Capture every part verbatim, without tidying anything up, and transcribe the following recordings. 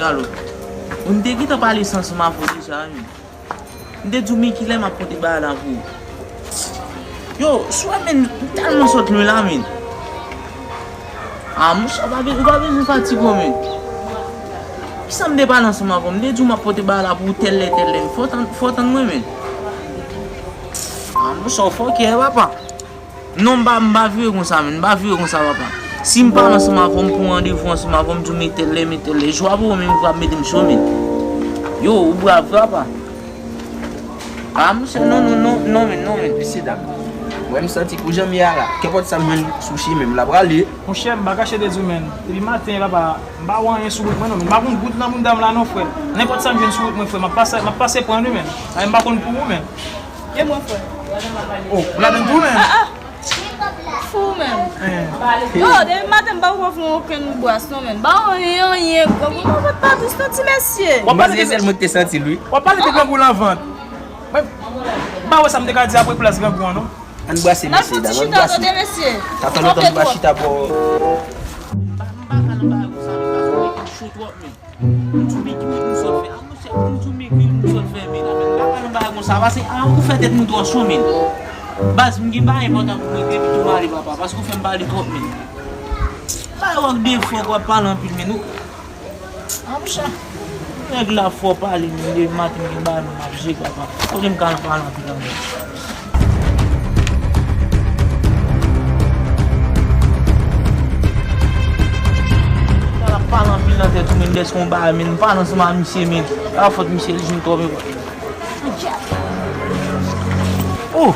Alo. Ou m te gentan pale sa ansanm avè w deja, wi. M te di w men kilè m ap pote bagay la pou ou. Yo, swa men, m tèlman sot lwen la, men. Ah, monchè, ou pa be-, ou pa bezwen fatige w, men. Kisa m te pale ansanm avè w? M te di w m ap pote bagay la pou ou tèl lè, tèl lè. Fò w tann, fò w tann mwen, men. Ah, monchè, w fòkè, papa. Non, m pa, m pa vire konsa, men. M pa vire konsa, papa. Si m pale ansanm avè w, m pran randevou ansanm avè w, m di w men tèl lè, men tèl lè. Jou ap rive, men, ou pral mete m sou, men. Yo, ou brav, papa. Ah, monchè, non, non, non, non, men, non, men. Mesye dam, wè m santi pou jan m ye a la. Kenpòt sa m jwenn sou chimen m la prale. Monchè, m pa kache de di w, men. Depi maten, papa, m pa wè anyen sou wout mwen, non, men. M pa konn gout nan bounda m la, non, frè. Nenpòt sa m jwenn sou wout mwen, frè, m ap pase, m ap pase pran li, men. Ay, m pa konn pou ou, men. E mwen, frè? Oh, ou ladann tou, men? Ah, ah. Fou, men. Eh. Yo, depi maten, m pa poko fè okenn bwas, non, men. Ba anyen, anyen, gwo, gwo, gwo, pa di santi, mesye. W ap pale de sèl mwen ki te santi l, wi. W ap pale de grangou nan vant. Mwen, m pa wè sa m te ka di apre plas grangou an, non. Ann brase, mesye dam, ann brase. Sa fè lontan nou pa chita bò. M pa, m pa ka nan bagay konsa, men, paske m cho twòp, men. M di w men ki moun m sot fè. A, monchè, m di w men ki moun m sot fè, men, la, men, m pa ka nan bagay konsa, paske, a, ou fè tèt nou twò cho, men. Baz, m gen bagay enpòtan pou m regle, epi tou m ale, papa, paske ou fè m pale twòp, men. Bagay w ak de fòk w ap pale anpil, men, ou. A, monchè. Nèg la fò pale, men, depi maten m gen bagay mwen m ap jere, papa. Kote m ka pale anpil ankò? Sa l ap pale anpil nan tèt ou, men, dèske yon bagay, men, m pale ansanm ak misye, men, a fòt misye, li jwenn twòp. Oh!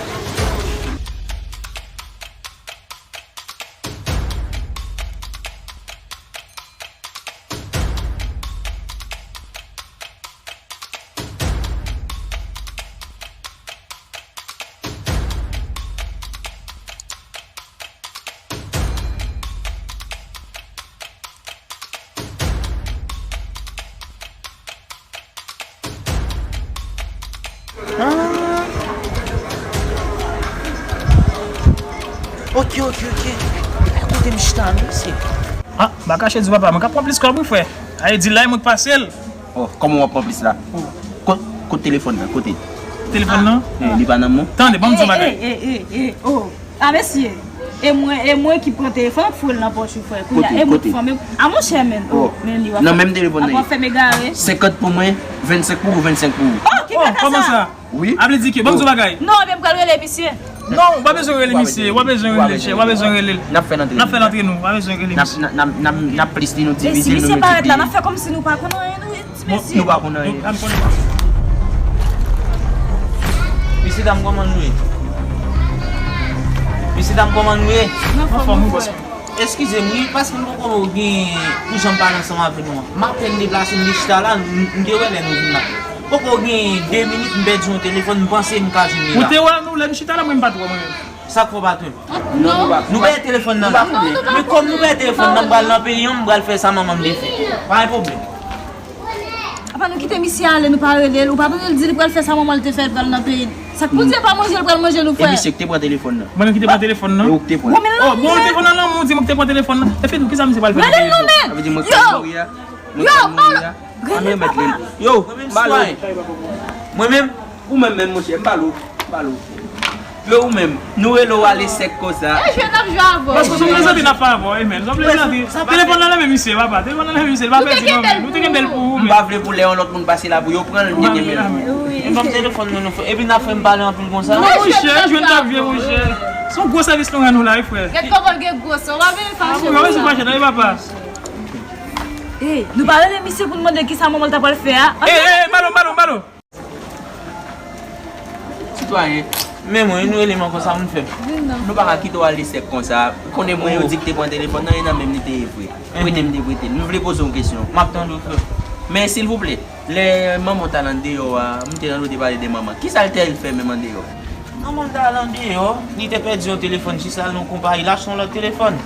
Ah. Ok, ok, ok. Kote m chita, non, mesye? Ah, m pa kache di w, papa, mwen ka pran plis kòb, wi, frè. Aye, di la, e mwen k pase l. Oh, kòman w ap pran plis la? Oh. Kot, kot telefòn nan? Kote? Telefòn nan? Eh, li pa nan men w? Tande, ban m di w bagay. Eh, eh, eh, eh, eh, oh. Ah, mesye. E mwen, e mwen ki pran telefòn, m foure l nan pòch ou, frè. Kounye a, e mwen ki fanmen. Ah, monchè, men. Oh, men li w ap fè m egare. Senkant pou mwen, vennsenk pou ou, vennsenk pou ou. Oh, ki kaka sa? Wi. A vle di ke, ban m di w bagay. Non, ebyen m pral rele misye. Non, ou pa bezwen rele misye, ou pa bezwen rele l, chè, ou pa bezwen rele l. N ap fè l antre nou. N ap fè l antre nou, ou pa bezwen rele misye. N ap, n ap, n ap, n ap plis li, nou divize l, nou miltipliye. E si misye parèt la, n ap fè kòmsi nou pa konn anyen, nou, ti mesye. Nou pa konn anyen. Mesye dam, kòman nou ye? Mesye dam, kòman nou ye? N anfòm, wi, bòs. Eskize m, wi, paske m poko gen pou jan m pale ansanm avè nou an. M apèn deplase, m te chita la, m, m te wè lè nou vin la. Poko gen de minit, m pèdi yon telefòn, m panse m ka jwenn li la. Ou te wè nou lè n chita la, mwen m pa t wè mwen menm. Sa k fè w pa t wè m? Non. Nou pèdi telefòn nan la. Men kòm nou pèdi telefòn nan, m pral nan peyi an, m pral fè sa manman m te fè. Pa gen pwoblèm. Apa nou kite misye ale, nou pa rele l. Ou pa tande l di li pral fè sa manman l te fè, l pral nan peyi l. Sa k pou di l pa manje, l pral manje nou, frè. E misye ki te pran telefòn nan. Mwen menm ki te pran telefòn nan. E ou ki te pran. Bon, men l nan men. Oh, bon, telefòn nan nan men w, di mwen ki te pran telefòn nan. Epi tou, kisa misye pral fè? Rele l non, men. Sa vle di mwen k pral mouri a? Mwen k pral mouri a? Yo! Ann remèt li. Yo, m ba l ou. Mwen menm? Ou menm menm, monchè, m ba l ou. M ba l ou. Yo, ou menm, nou rele w ale sèk konsa. E jwe n ap jwe avè w. Paske se yon plezantri n ap fè avè w, e men. Se yon plezantri. Telefòn nan nan men misye, papa. Telefòn nan nan men misye, li pa pèdi non, men. Nou te kenbe l pou ou, men. M pa vle pou lè yon lòt moun pase la pou yo pran l, m te kenbe l. Wi. E ban m telefòn mwen non, frè. Epi n ap fè m pale anpil konsa. Non, monchè, jwe n t ap jwe, monchè. Se yon gwo sèvis nou rann ou la, wi, frè. Gad kòman l gen gwo san. W ap vin fache. W ap vin fache, tande, papa. Ey, nou pa rele misye pou n mande kisa manman l ta pral fè a? Ey, ey, ey, m ba l ou, m ba l ou, m ba l ou. Sitwayen, men mwen, nou rele m ankò, sa moun fè m? Nou pa ka kite w ale sèk konsa. Ou konnen mwen, yo di k te pran telefòn nan, e nan men m li te ye vre. Prete m te prete l. M vle poze w yon kesyon. M ap tande w, frè. Men silvouplè, lè manman w t al andeyò a, m te tande w te pale de manman. Kisa l te al fè menm andeyò? Manman m t al andeyò, li te pèdi yon telefòn, jis l al nan yon konpayi, l achte yon lòt telefòn.